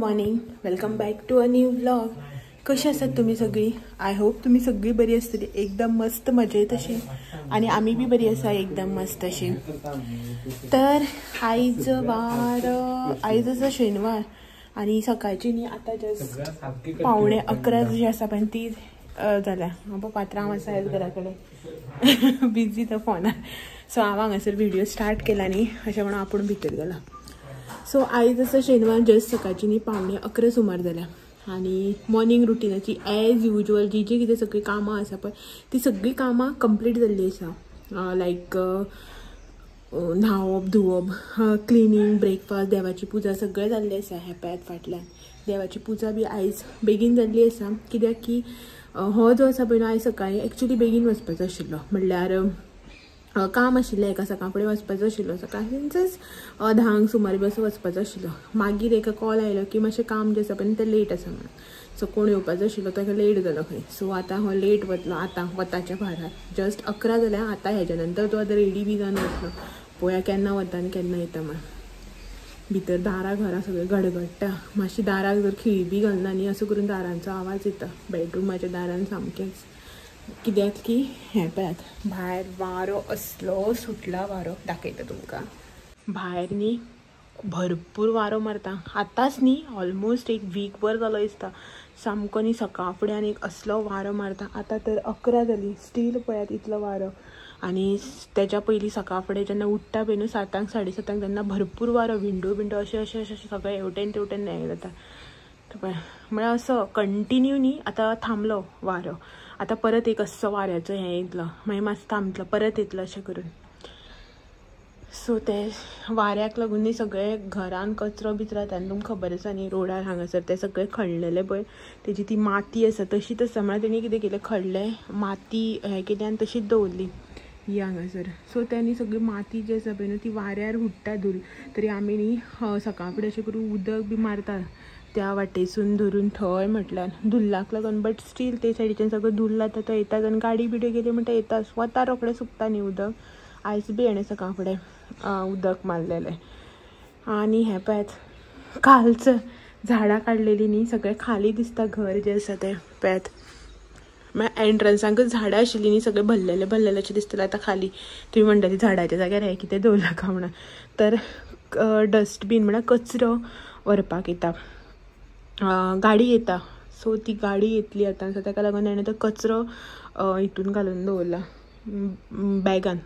Morning, welcome back to a new vlog. कशी आसात तुमी सगळी? I hope तुमी सगळी बरी आसतली, एकदम मस्त मजेत अशी, आनी आमी बी बरी आसा एकदम मस्त अशी. तर आयज वार, आयज आसा शेनवार आनी सकाळची न्ही आतां जस्ट 10:45 जी आसा पण ती जाल्या. हांव पात्रांव आसा आयज घरा कडेन बिजी तो फोनार. सो हांव हांगासर व्हिडिओ स्टार्ट केला न्ही अशें म्हणून आपूण भितर गेला. सो आयज आसा शेनवार, जस्ट सकाळची न्ही 10:45 सुमार जाल्या आनी मॉर्निंग रुटीनाची एज युजल जी जी कितें सगळीं कामां आसा पळय ती सगळीं कामां कंप्लीट जाल्ली आसा. लायक न्हांवप, धुवप, क्लिनींग, ब्रेकफास्ट, देवाची पुजा सगळें जाल्लें आसा. ह्या पळयात फाटल्यान देवाची पुजा बी आयज बेगीन जाल्ली आसा, कित्याक की हो जो आसा पळय न्हू आयज सकाळीं एक्चुली बेगीन वचपाचो आशिल्लो, म्हणल्यार काम आशिल्लें एका सकाळ फुडें वचपाचो आशिल्लो, सकाळचेच 10 सुमार बी असो वचपाचो आशिल्लो. मागीर एका कॉल आयलो की मातशें काम जें आसा पळय तें लेट आसा म्हणून, सो कोण येवपाचो आशिल्लो ताका लेट जालो खंय. सो आतां हो लेट वतलो, आतां वताच्या भारार जस्ट 11 जाल्या. आतां हेज्या नंतर तो आतां रेडी बी जावन वतलो, पळोवया केन्ना वता आनी केन्ना येता म्हण. भितर दारां घरां सगळें गडगडटा, मातशी दाराक जर खिळी बी घालना न्ही असो करून दारांचो आवाज येता बेडरुमाच्या दारान सामकेंच, कित्याक की हें पळयात भायर वारो असलो सुटला, वारो दाखयता तुमकां. भायर न्ही भरपूर वारो मारता आतांच न्ही, ऑलमोस्ट एक वीकभर जालो दिसता सामको न्ही सकाळ फुडें आनी एक असलो वारो मारता. आतां तर 11 जाली, स्टील पळयात इतलो वारो. आनी तेच्या पयलीं सकाळ फुडें जेन्ना उठ्ठा पळय न्हू 7, 7:30 तेन्ना भरपूर वारो, विंडो बिंडो अशें अशें अशें सगळें हेवटेन तेवटेन हें जाता. पळय म्हळ्यार असो कंटिन्यू न्ही आतां थांबलो वारो, आतां परत एक असो वाऱ्याचो हें येतलो, मागीर मातसो थांबतलो, परत येतलो अशें करून. सो ते वाऱ्याक लागून न्ही सगळें घरान कचरो बिचरो जाता आनी तुमकां खबर आसा न्ही रोडार हांगासर ते सगळे खणलेले पळय तेजी ती माती आसा तशीच आसा, म्हळ्यार तेणी कितें केलें खणलें माती हें केलें आनी तशीच दवरली ही हांगासर. सो ते न्ही सगळी माती जी आसा पळय न्हू ती वाऱ्यार हुडटा धूल, तरी आमी न्ही सकाळ फुडें अशें करून उदक बी मारता त्या वाटेसून धरून थंय म्हटल्यार धुल्लाक लागून, बट स्टील ते सायडीच्यान सगळें धुल्ल जाता तो येताच आनी गाडी बिडी गेली म्हणटा येताच वता रोखडें सुकता न्ही उदक. आयज बी हेणें सकाळ फुडें उदक मारलेलें. आनी हें पळयात कालच झाडां काडलेली न्ही सगळें खाली दिसता घर जें आसा तें पळयात, म्हळ्यार एंट्रन्सांकच झाडां आशिल्लीं न्ही सगळें भरलेलें भरलेलें अशें दिसतलें. आतां खाली तुमी म्हणटली झाडाच्या जाग्यार हें कितें दवरलां काय म्हणून, तर डस्टबीन म्हळ्यार कचरो व्हरपाक येता, गाडी येता, सो ती गाडी येतली आतां, सो ताका लागून ताणें तो कचरो हितून घालून दवरला बॅगान.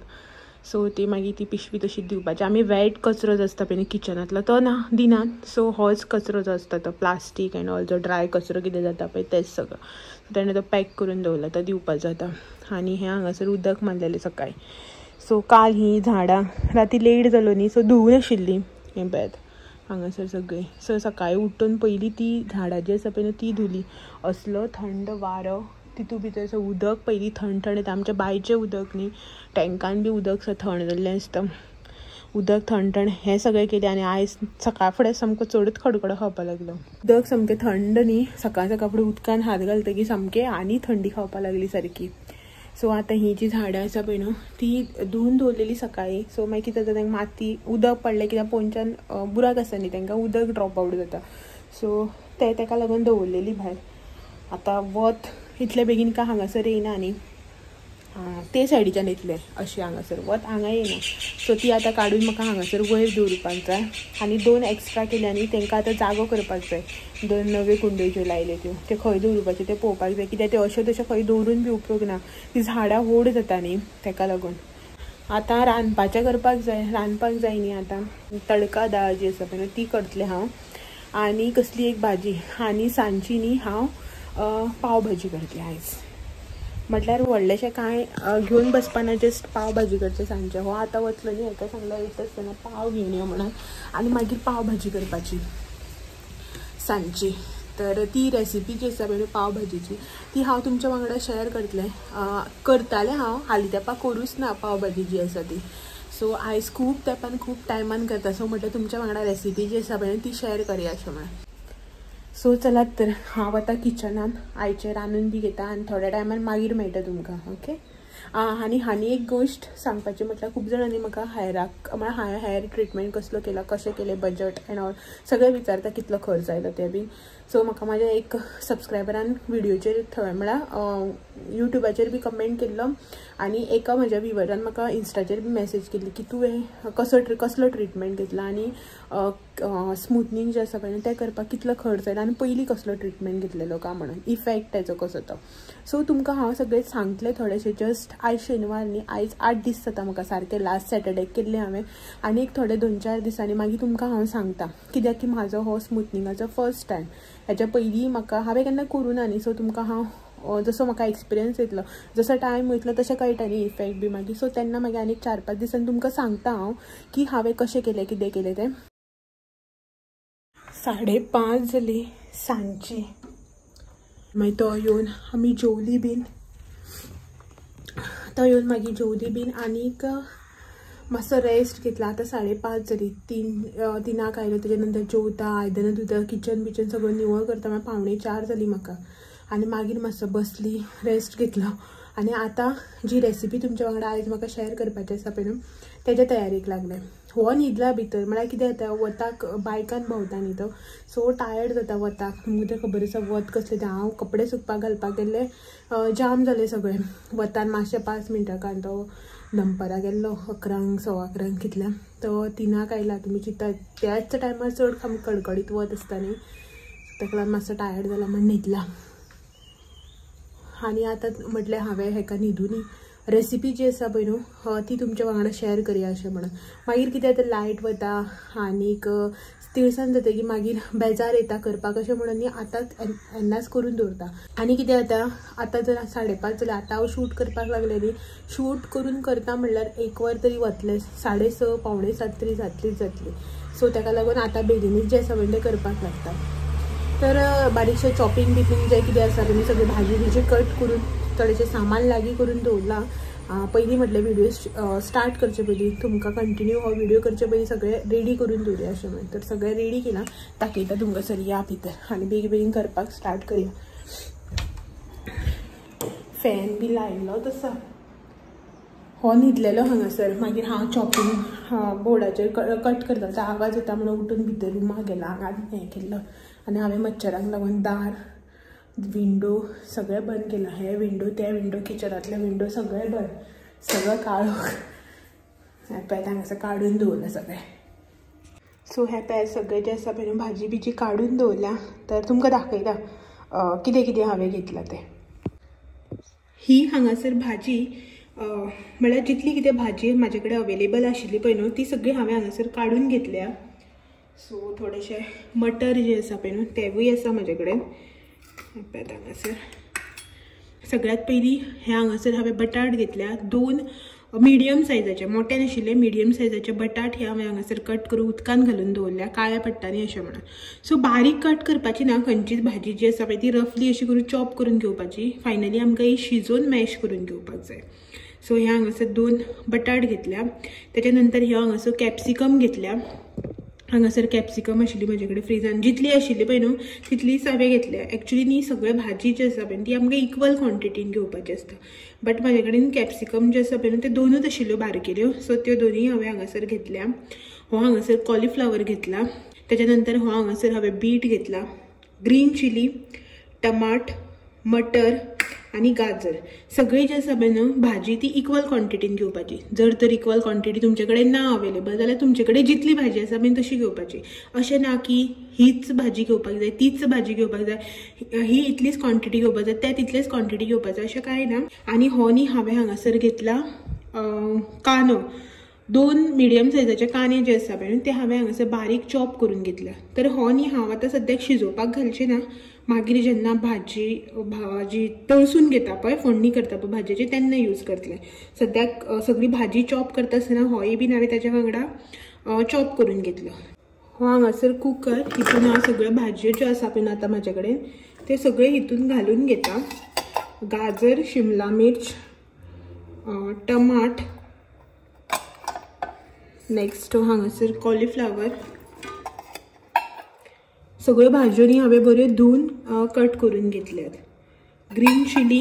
सो ती मागीर ती पिशवी तशीच दिवपाची. आमी वेट कचरो जो आसता पळय किचनांतलो तो ना दिनात, सो होच कचरो जो आसता तो प्लास्टीक एंड ऑल जो ड्राय कचरो कितें जाता पळय तेच सगळो, सो ताणें तो पॅक करून दवरला, तो दिवपाचो आतां. आनी हें हांगासर उदक मारलेलें सकाळीं. सो काल ही झाडां राती लेट जालो न्ही, सो धुवून आशिल्लीं हें पळयात हांगासर सगळीं. सो सकाळीं उठून पयलीं ती झाडां जी आसा पळय न्हू ती धुली, असलो थंड वारो तितू भितर असो उदक पयलीं थंड थंड येता. आमच्या बांयचें उदक न्ही टँकान बी उदक सो थंड जाल्लें आसता, उदक थंड थंड हें सगळें केलें. आनी आयज सकाळ फुडें सामको चडूच खडखडो खावपाक लागलो, उदक सामकें थंड न्ही, सकाळ सकाळ फुडें उदकान हात घालतकीर सामकें आनी थंडी खावपाक लागली सारकी. सो आतां ही जी झाडां आसा पळय न्हू ती धुवून दवरलेली सकाळीं, सो मागीर कितें जाता तांकां माती उदक पडलें कित्याक पोंच्यान बुराक आसता न्ही तांकां उदक ड्रॉप आवट जाता, सो ते ताका लागून दवरलेली भायर. आतां वत इतले बेगीन काय हांगासर येयना न्ही, ते सायडीच्यान येतलें अशें हांगासर वत हांगा येयना, सो ती आतां काडून म्हाका हांगासर वयर दवरपाक जाय. आनी 2 एक्स्ट्रा केल्या न्ही तांकां आतां जागो करपाक जाय, 2 नव्यो कुंड्यो ज्यो लायल्यो त्यो ते खंय दवरपाचें तें पळोवपाक जाय, कित्याक ते अश्यो तश्यो खंय दवरून बी उपयोग ना, ती झाडां व्हड जाता न्ही ताका लागून. आतां रांदपाचें करपाक जाय, रांदपाक जाय न्ही आतां तडका दाळ जी आसा पळय ती करतलें हांव, आनी कसली एक भाजी, आनी सांजची न्ही हांव पाव भाजी करतलें आयज. म्हटल्यार व्हडलेशें कांय घेवन बसपाना, जस्ट पाव भाजी करचें सांजचें. हो आतां वतलो न्ही हेका सांगलें वयता आसतना पाव घेवन यो म्हणून, आनी मागीर पाव भाजी करपाची सांजची. तर ती रेसिपी जी आसा पळय पाव भाजीची ती हांव तुमच्या वांगडा शेअर करतलें, करतालें हांव हालीं तेंपा करूच ना पाव भाजी जी आसा ती. सो आयज खूब तेंपान खूब टायमान करता, सो म्हटल्यार तुमच्या वांगडा रेसिपी जी आसा पळय ती शेअर करया अशें म्हणून. सो चलात तर हांव आतां किचनान आयचें रांदून बी घेता आनी थोड्या टायमान मागीर मेळटा तुमकां. ओके, आनी हानी एक गोश्ट सांगपाची म्हटल्यार खूब जाणांनी म्हाका हेराक म्हळ्यार हांवें हेअर ट्रिटमेंट कसलो केला, कशें केलें, बजट एंड ऑल सगळें विचारता, कितलो खर्च आयलो ते बीन. सो म्हाका म्हाज्या एक सबस्क्रायबरान व्हिडियोचेर थंय म्हळ्यार यूट्यूबाचेर बी कमेंट केल्लो आनी एका म्हज्या व्हिवरान म्हाका इन्स्टाचेर बी मॅसेज केल्ली की तुवें कसलो ट्रिटमेंट घेतला आनी स्मुथनींग जें आसा पळय तें करपाक कितलो खर्च आयलो आनी पयलीं कसलो ट्रिटमेंट घेतलेलो काय म्हणून, इफेक्ट तेजो कसो तो. सो तुमकां हांव सगळें सांगतलें थोडेशें. जस्ट आयज शेनवार न्ही, आयज 8 दीस जाता म्हाका सारकें, लास्ट सॅटर्डेक केल्लें हांवें आनी एक थोडे 2-4 दिसांनी मागीर तुमकां हांव सांगता, कित्याक की म्हाजो हो स्मुथनिंगाचो फर्स्ट टायम. हेच्या पयलीं म्हाका हांवें केन्ना करूं ना न्ही. सो तुमकां हांव जसो म्हाका एक्सपिरियन्स येतलो, जसो टायम वयतलो तशें कळटा न्ही इफेक्ट बी मागीर. सो तेन्ना मागीर आनीक 4-5 दिसांनी तुमकां सांगता हांव की हांवें कशें केलें, कितें केलें तें. 5:30 जाली सांजची. मागीर तो येवन आमी जेवली बीन, तो येवन मागीर जेवली बीन आनीक मातसो रेस्ट घेतला. आतां 5:30 जाली, 3 आयलो. तेजे नंतर जेवता, आयदनां धुता, किचन बिचन सगळें निवळ करता. मागीर 3:45 जाली म्हाका आनी मागीर मातसो बसली, रेस्ट घेतलो. आनी आतां जी रेसिपी तुमच्या वांगडा आयज म्हाका शेअर करपाची आसा पळय न्हू तेज्या तयारेक लागलें. हो न्हिदला भितर, म्हळ्यार कितें जाता वताक बायकान भोंवता न्ही तो, सो टायर्ड जाता वताक. तुमकां तें खबर आसा वत कसलें तें. हांव कपडे सुकपाक घालपाक गेल्ले, जाम जालें सगळें वतान. मातशें 5 मिनटां कारण तो दनपारां गेल्लो 11, 11:15 कितल्या, तो 3 आयला. तुमी चिंता त्याच टायमार चड कडकडीत वत आसता न्ही, ताका लागून मातसो टायर्ड जाला म्हण न्हिदला. आनी आतां म्हटलें हांवें हेका न्हिदूनी रेसिपी जी आसा पळय न्हू ती तुमच्या वांगडा शेअर करया अशें म्हणून. मागीर कितें जाता लायट वता आनीक तिळसान जातकीर मागीर बेजार येता करपाक, अशें म्हणून न्ही आतां येन्नाच करून दवरता. आनी कितें जाता आतां जर 5:30 जाल्यार आतां हांव शूट करपाक लागलें न्ही, शूट करून करता म्हणल्यार 1 वर तरी वतलें, 6:30 6:45 तरी जातलीच जातली. सो ताका लागून आतां बेगीनूच जें आसा पळय तें करपाक लागता. तर बारीकशें चॉपिंग बिपिंग जें कितें आसा तेमी सगळें भाजी बिजी कट करून थोडेशें सामान लागीं करून दवरलां. पयलीं म्हटलें व्हिडियो स्टार्ट करचे पयलीं तुमकां कंटिन्यू हो व्हिडियो करचे पयलीं सगळें रेडी करून दवरुया अशें म्हणून. तर सगळें रेडी केलां, दाखयता तुमकां. सर या भितर आनी बेगीन बेगीन करपाक स्टार्ट करया. फॅन बी लायिल्लोच आसा. हो न्हिदलेलो हांगासर, मागीर हांव चॉपिंग बोर्डाचेर कट करता तो आवाज येता म्हणून उठून भितर रुमाक गेला, हांगा हें केल्लो. आनी हांवें मच्छरांक लागून दार विंडो सगळें बंद केलां. हे विंडो, ते विंडो, किचनांतले विंडो सगळें बंद, सगळें काळोख. हें पळय हांगासर काडून दवरलां सगळें. सो हें पळय सगळें जें आसा पळय भाजी बिजी काडून दवरल्या. तर तुमकां दाखयता कितें कितें हांवें घेतलां तें. ही हांगासर भाजी म्हळ्यार जितली कितें भाजी म्हाजे कडेन अवेलेबल आशिल्ली पळय न्हू ती सगळी हांवें हांगासर काडून घेतल्या. सो थोडेशे मटर जे आसा पळय न्हू तेवूय आसा म्हाजे कडेन. पळयात हांगासर सगळ्यात पयलीं हे हांगासर हांवें बटाट घेतल्या, 2 मिडियम सायजाचे, मोठे नाशिल्ले मिडियम सायजाचे बटाट हे हांवें हांगासर कट करून उदकान घालून दवरल्या, काळे पडटा न्ही अशें म्हणून. सो बारीक कट करपाची ना, खंयचीच भाजी जी आसा पळय ती रफली अशी करून चॉप करून घेवपाची. फायनली आमकां ही शिजोवन मॅश करून घेवपाक जाय. सो हे हांगासर 2 बटाट घेतल्या. तेच्या नंतर हे हांगासर कॅप्सिकम घेतल्या. हांगासर कॅप्सिकम आशिल्ली म्हजे कडेन फ्रिजान, जितली आशिल्ली पळय न्हू तितलीच हांवें घेतल्या. एक्चुली न्ही सगळे भाजी जी आसा पळय ती आमकां इक्वल क्वॉन्टिटीन घेवपाची आसता, बट म्हाजे कडेन कॅप्सिकम जे आसा पळय न्हू ते 2च आशिल्ल्यो बारकेल्यो, सो त्यो 2 हांवें हांगासर घेतल्या. हो हांगासर कॉलिफ्लावर घेतला. तेच्या नंतर हो हांगासर हांवें बीट घेतला, ग्रीन चिली, टमाट, मटर आनी गाजर. सगळी जे आसा पळय न्हू भाजी ती इक्वल क्वॉन्टिटीन घेवपाची. जर तर इक्वल क्वॉन्टिटी तुमचे कडेन ना अवेलेबल जाल्यार तुमचे कडेन जितली भाजी आसा पळय तशी घेवपाची. अशें ना की हीच भाजी घेवपाक जाय, तीच भाजी घेवपाक जाय, ही इतलीच क्वॉन्टिटी घेवपाक जाय, त्या तितलेच क्वॉन्टिटी घेवपाक जाय, अशें कांय ना. आनी हो न्ही हांवें हांगासर घेतला कांदो, 2 मिडियम सायजाचे कांदे जे आसा पळय ते हांवें हांगासर बारीक चॉप करून घेतल्या. तर हो न्ही हांव आतां सद्याक शिजोवपाक घालचें ना, मागीर जेन्ना भाजी तळसून घेता पळय, फोडणी करता पळय भाजयेची तेन्ना यूज करतलें. सद्याक सगळी भाजी चॉप करता आसतना होय बीन हांवें ताच्या वांगडा चॉप करून घेतलो. हो हांगासर कुकर, हितून हांव सगळ्यो भाजयो ज्यो आसा पळय आतां म्हाजे कडेन ते सगळे हितून घालून घेता. गाजर, शिमला मिर्च, टमाट, नेक्स्ट हांगासर कॉलिफ्लावर, सगळ्यो भाजयो न्ही हांवें बऱ्यो धुवन कट करून घेतल्यात. Green chilli,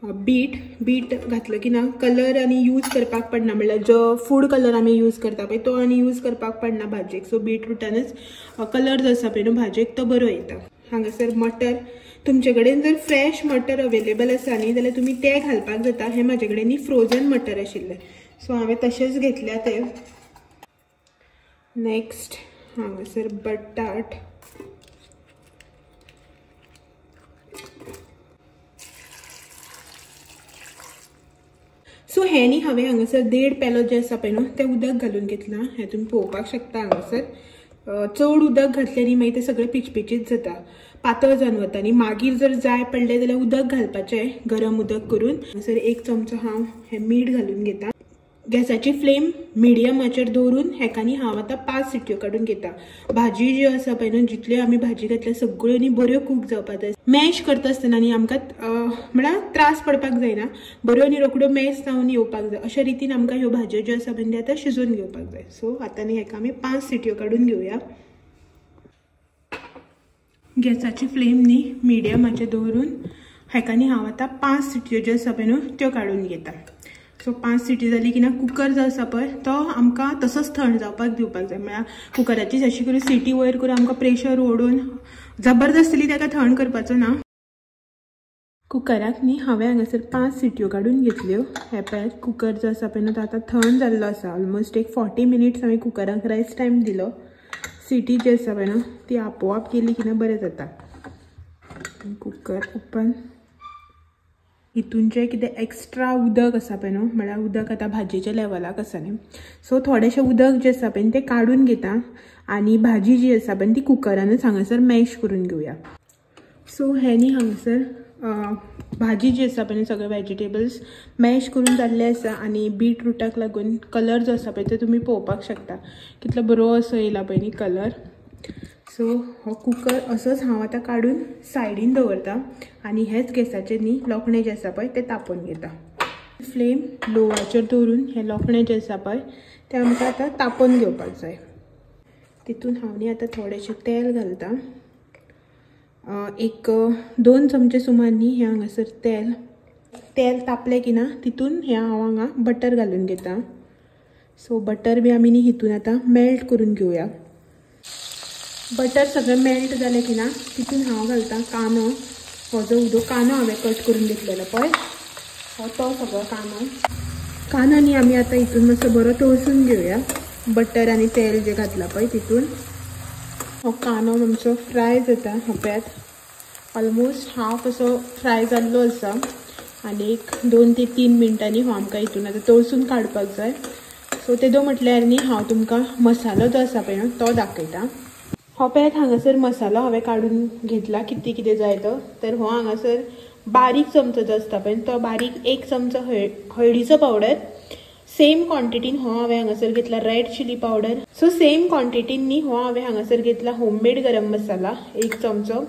बीट बीट घातलं की ना कलर आनी यूज करपाक पडना, म्हणल्यार जो फूड कलर आमी यूज करता पळय तो आनी यूज करपाक पडना भाजयेक. सो बीटरुटानच कलर जो आसा पळय न्हू भाजयेक तो बरो येता. हांगासर मटर, तुमचे कडेन जर फ्रेश मटर अवेलेबल आसा न्ही जाल्यार तुमी ते घालपाक जाता. हे म्हाजे कडेन न्ही फ्रोजन मटर आशिल्ले, सो हांवें तशेंच घेतल्या ते. नेक्स्ट हांगासर बटाट, सो हें न्ही हांवें हांगासर 1.5 पेलो जें आसा पळय न्हू तें उदक घालून घेतलां. हें तुमी पळोवपाक शकता. हांगासर चड उदक घातलें न्ही मागीर तें सगळें पिचपिचीत जाता, पातळ जावन वता न्ही. मागीर जर जाय पडलें जाल्यार उदक घालपाचें, गरम उदक करून. हांगासर 1 चमचो हांव हें मीठ घालून घेता. गॅसाची फ्लेम मिडियमाचेर दवरून हेका न्ही हांव आतां 5 सिटयो काडून घेता. भाजी जी आसा पळय न्हू जितल्यो आमी भाजी घातल्या सगळ्यो न्ही बऱ्यो कूक जावपाक जाय. मॅश करता आसतना न्ही आमकां म्हळ्यार त्रास पडपाक जायना, बऱ्यो न्ही रोखड्यो मॅश जावन येवपाक जाय. अशा रितीन आमकां ह्यो भाजयो ज्यो आसा पळय आतां शिजोवन घेवपाक जाय. सो आतां न्ही हेका आमी 5 सिटयो काडून घेवया. गॅसाची फ्लेम न्ही मिडियमाचेर दवरून हेका न्ही हांव आतां 5 सिटयो ज्यो आसा पळय न्हू त्यो काडून घेता. सो 5 सिटी जाली की ना कुकर जो आसा पळय तो आमकां तसोच थंड जावपाक दिवपाक जाय. म्हळ्यार कुकराची अशी करून सिटी वयर करून आमकां प्रेशर ओडून जबरदस्तीली ताका थंड करपाचो ना. कुकराक न्ही हांवें हांगासर 5 सिटयो काडून घेतल्यो. हे पळयात कुकर जो आसा पळय न्हू तो आतां थंड जाल्लो आसा. ऑलमोस्ट एक 40 मिनिट्स हांवें कुकराक रेस्ट टायम दिलो. सिटी जी आसा पळय न्हू ती आपोआप गेली की ना बरें जाता. Cooker open. हितून जें कितें एक्स्ट्रा उदक आसा पळय न्हू, म्हळ्यार उदक आतां भाजयेच्या लेवलाक आसा न्ही, सो थोडेशें उदक जें आसा पळय ते काडून घेता आनी भाजी जी आसा पळय ती कुकरानच हांगासर मॅश करून घेवया. सो हें न्ही हांगासर भाजी जी आसा पळय सगळे वेजिटेबल्स मॅश करून जाल्ले आसा आनी बीटरुटाक लागून कलर जो आसा पळय तो तुमी पळोवपाक शकता कितलो बरो असो येयला पळय न्ही कलर. सो हो कुकर असोच हांव आतां काडून सायडीन दवरता आनी हेच गॅसाचेर न्ही लोखणें जें आसा पळय तें तापोवन घेता. फ्लेम लोवाचेर दवरून हें लोखणें जें आसा पळय तें आमकां आतां तापोवन घेवपाक जाय. तितून हांव न्ही आतां थोडेशें तेल घालता. एक 2 चमचे सुमार न्ही हें हांगासर तेल. तेल तापलें की ना तितून हें हांव हांगा बटर घालून घेता. सो बटर बी आमी न्ही हितून आतां मेल्ट करून घेवया. बटर सगळें मेल्ट जालें की ना तितून हांव घालता कांदो. हो जो उदक कांदो हांवें कट करून घेतलेलो पळय हो तो सगळो कांदो. कांदो न्ही आमी आतां हितून मातसो बरो तळसून घेवया. बटर आनी तेल जें घातलां पळय तितून हो कांदो आमचो फ्राय जाता. हो पळयात ऑलमोस्ट हाफ असो फ्राय जाल्लो आसा आनी एक 2 ते 3 मिनटांनी हो आमकां हितून आतां तळसून काडपाक जाय. सो तेदो म्हटल्यार न्ही हांव तुमकां मसालो जो आसा पळय न्हू तो दाखयता. हो पळयात हांगासर मसालो हांवें काडून घेतला कितें कितें जाय तो. तर हो हांगासर बारीक चमचो जो आसता पळय तो बारीक 1 चमचो हळदीचो पावडर, सेम क्वॉन्टिटीन हो हांवें हांगासर घेतला red chilli powder. So same क्वॉन्टिटीन न्ही हो हांवें हांगासर घेतला होममेड गरम मसाला 1 चमचो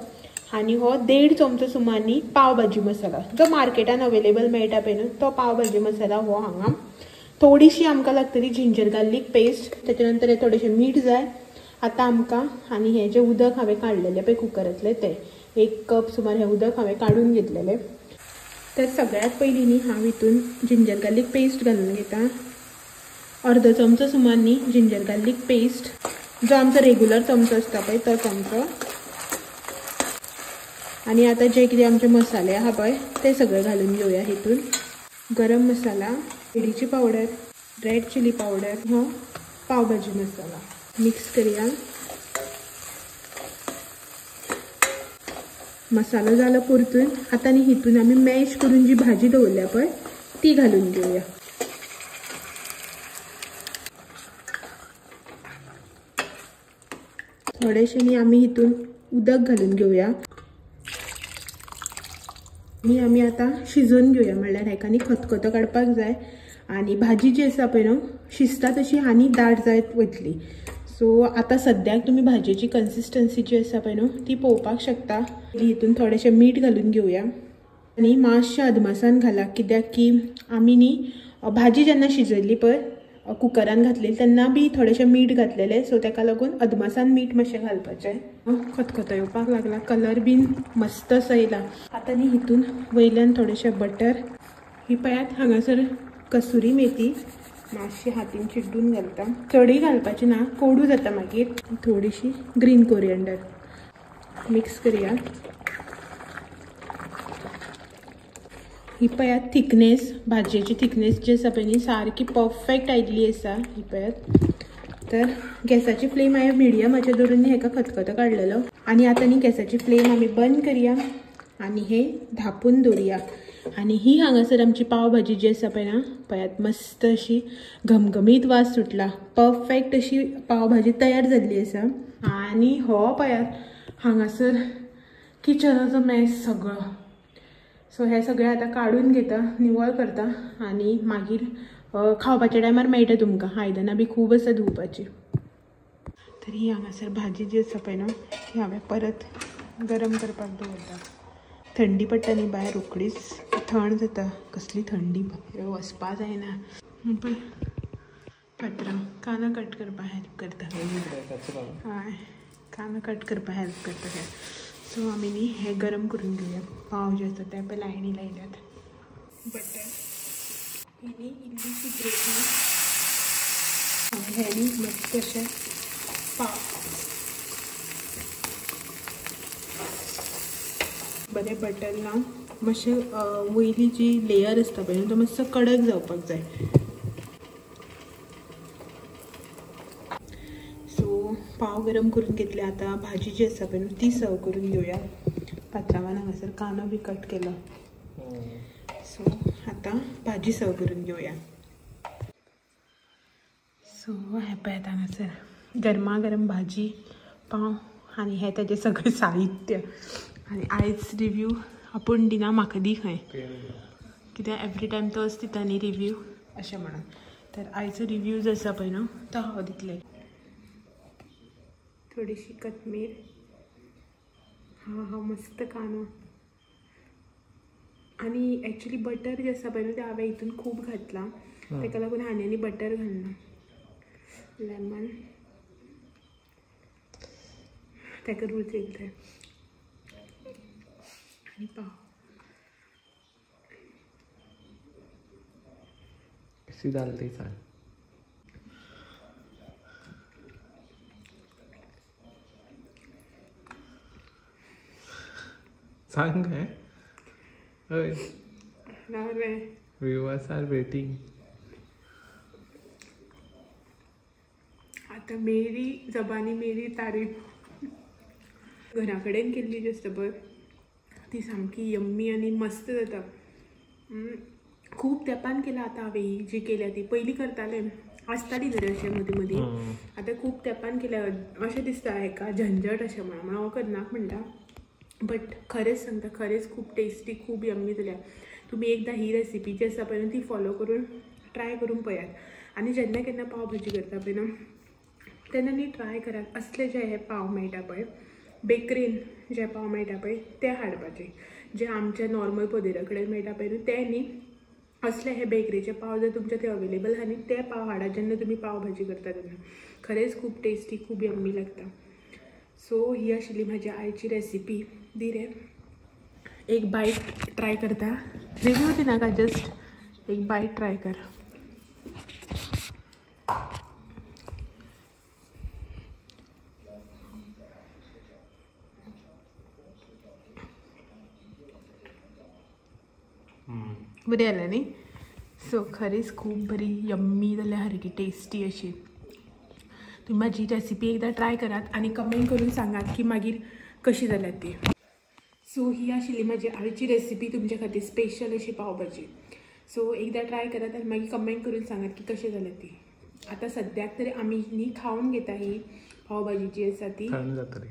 आनी हो 1.5 चमचो सुमार न्ही पाव भाजी मसाला जो मार्केटान अवेलेबल मेळटा पळय न्हू तो पाव भाजी मसाला हो हांगा. थोडीशी आमकां लागतली जिंजर गार्लीक पेस्ट, तेच्या नंतर हें थोडेशें मीठ जाय आतां आमकां. आनी हें जें उदक हांवें काडलेलें पळय कुकरांतलें तें 1 कप सुमार हें उदक हांवें काडून घेतलेलें. तर सगळ्यांत पयलीं न्ही हांव हितून जिंजर गार्लीक पेस्ट घालून घेता. अर्दो चमचो सुमार न्ही जिंजर गार्लीक पेस्ट, जो आमचो रेगुलर चमचो आसता पळय तो चमचो. आनी आतां जे कितें आमचे मसाले आहा पळय ते सगळे घालून घेवया हितून. गरम मसाला, हळदीची पावडर, रेड चिली पावडर, हो पाव भाजी मसाला मिक्स करूया. मसालो जालो परतून. आतां न्ही हितून आमी मॅश करून जी भाजी दवरल्या पळय ती घालून घेवया. थोडेशें न्ही आमी हितून उदक घालून घेवया आनी आमी आतां शिजोवन घेवया. म्हणल्यार हेका न्ही खतखतो काडपाक जाय आनी भाजी जी आसा पळय न्हू शिजता तशी आनी दाट जायत वतली. सो आतां सद्याक तुमी भाजयेची कन्सिस्टन्सी जी आसा पळय न्हू ती पळोवपाक शकता. हितून थोडेशें मीठ घालून घेवया आनी मातशें अदमासान घाला, कित्याक की आमी न्ही भाजी जेन्ना शिजयल्ली पळय कुकरान घातलेली तेन्ना बी थोडेशें मीठ घातलेलें, सो ताका लागून अदमासान मीठ मातशें घालपाचें. खतखतो येवपाक लागला, कलर बीन मस्त असो येयला. आतां न्ही हितून वयल्यान थोडेशें बटर, ही पळयात हांगासर कसुरी मेथी मातशी हातीन चिड्डून घालता, चडय घालपाची ना, कोडू जाता मागीर. थोडीशी ग्रीन कोरियंडर मिक्स करया. ही पळयात थिकनेस, भाजयेची थिकनेस जी आसा पळय न्ही सारकी परफेक्ट आयिल्ली आसा. ही पळयात. तर गॅसाची फ्लेम हांवें मिडियमाचेर दवरून न्ही हेका खतखतो काडलेलो. आनी आतां न्ही गॅसाची फ्लेम आमी बंद करया आनी हे धापून दवरुया. आनी ही हांगासर आमची पाव भाजी जी आसा पळय ना, पळयात मस्त अशी घमघमीत वास सुटला, परफेक्ट अशी पाव भाजी तयार जाल्ली आसा. आनी हो पळयात हांगासर किचनाचो मेस सगळो. सो हे सगळें आतां काडून घेता, निवळ करता आनी मागीर खावपाच्या टायमार मेळटा तुमकां. आयदनां बी खूब आसा धुवपाची. तर ही हांगासर भाजी जी आसा पळय न्हू ती हांवें परत गरम करपाक दवरता. थंडी पडटा न्ही भायर, रोखडीच थंड जाता, कसली थंडी भायर वचपा जायना. पळय पत्रां कांदो कट करपाक हेल्प करता. हय, कांदो कट करपाक हेल्प करता हे. सो आमी न्ही हे गरम करून घेवया. पाव जे आसा ते पळय लायणी लायल्यात. बटर ही न्ही इल्लीशी ग्रेवी, हे न्ही मस्त अशें पाव बरें बटर लावन मातशें वयली जी लेयर आसता पळय न्हू तो मातसो कडक जावपाक जाय. सो पाव गरम करून घेतले. आतां भाजी जी आसा पळय न्हू ती सर्व करून घेवया. पात्रावान हांगासर कांदो बी कट केलो. सो आतां भाजी सर्व करून घेवया. सो हें पळयात हांगासर गरमागरम भाजी, पाव आनी हें ताजें सगळें साहित्य. आनी आयज रिव्यू आपूण दिना, म्हाका दी खंय, कित्याक एवरी टायम तोच दिता न्ही रिव्यू अशें म्हणून. तर आयचो रिव्यू जो आसा पळय न्हू तो हांव दितलें. थोडीशी कोथमीर, हा हा मस्त कांदो. आनी एक्चुली बटर जें आसा पळय न्हू तें हांवें हितून खूब घातलां, ताका लागून हांवें आनी बटर घालना. लेमन ताका रूच येतलें. आनी पाव कशी जाली ती सांग. सांग काय हय. Viewers are waiting. आतां मेरी जबानी मेरी तारीफ. घरा कडेन केल्ली जी आसता पळय ती सामकी यम्मी आनी मस्त जाता. खूब तेंपान केला आतां हांवें ही जी केल्या ती. पयलीं करतालें, आसताली तरी अशें मदीं मदीं, आतां खूब तेंपान केल्या अशें दिसता हेका झंझट अशें म्हणून हांव करनाक म्हणटा, बट खरेंच सांगता खरेंच खूब टेस्टी, खूब यम्मी जाल्या. तुमी एकदां ही रेसिपी जी आसा पळय ती फॉलो करून ट्राय करून पळयात. आनी जेन्ना केन्ना पाव भाजी करता पळय न्हू तेन्ना न्ही ट्राय करात असले जे हे पाव मेळटा पळय बेकरीन जे पाव मेळटा पळय ते हाडपाचे. जे आमच्या नॉर्मल पदेरा कडेन मेळटा पळय न्हू ते न्ही, असले हे बेकरीचे पाव जर तुमच्या थंय अवेलेबल आहा न्ही ते पाव हाडात जेन्ना तुमी पाव भाजी करता तेन्ना. खरेंच खूब टेस्टी, खूब यम्मी लागता. सो ही आशिल्ली म्हाजी आयची रेसिपी. दी रे एक बायट ट्राय करता, रिव्यू दिनाका, जस्ट एक बायट ट्राय कर. बरी जालें न्ही? सो खरेंच खूब बरी यम्मी जाल्या, सारकी टेस्टी अशी. तुमी म्हाजी रेसिपी एकदां ट्राय करात आनी कमेंट करून सांगात की मागीर कशी जाल्या ती. सो ही आशिल्ली म्हाजी आयची रेसिपी तुमच्या खातीर स्पेशल अशी पाव भाजी. सो एकदां ट्राय करात आनी मागीर कमेंट करून सांगात की कशी जाल्या ती. आतां सद्याक तरी आमी न्ही खावन घेता ही पाव भाजी जी आसा ती. थंड जातली.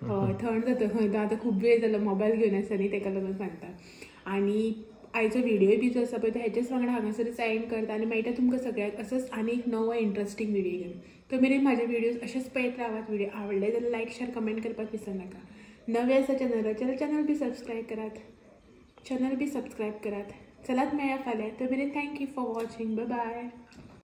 हय थंड जाता खंय, आतां खूब वेळ जालो मोबायल घेवन आसा न्ही ताका लागून सांगता. आनी आयचो व्हिडिओ बी जो आसा पळय तो हेच्याच वांगडा हांगासरच एंड करता आनी मेळटा तुमकां सगळ्यांक असोच आनी एक नवो इंट्रस्टींग व्हिडिओ घेवन. तो मेरेन म्हाजे व्हिडियोज अशेच पळयत रावात. व्हिडिओ आवडले जाल्यार लायक शेअर कमेंट करपाक विसरनाका. नवे आसा चॅनलाचेर चॅनल बी सबस्क्रायब करात, चॅनल बी सबस्क्रायब करात. चलात मेळया फाल्यां. तो मेरेन thank you for watching. Bye bye.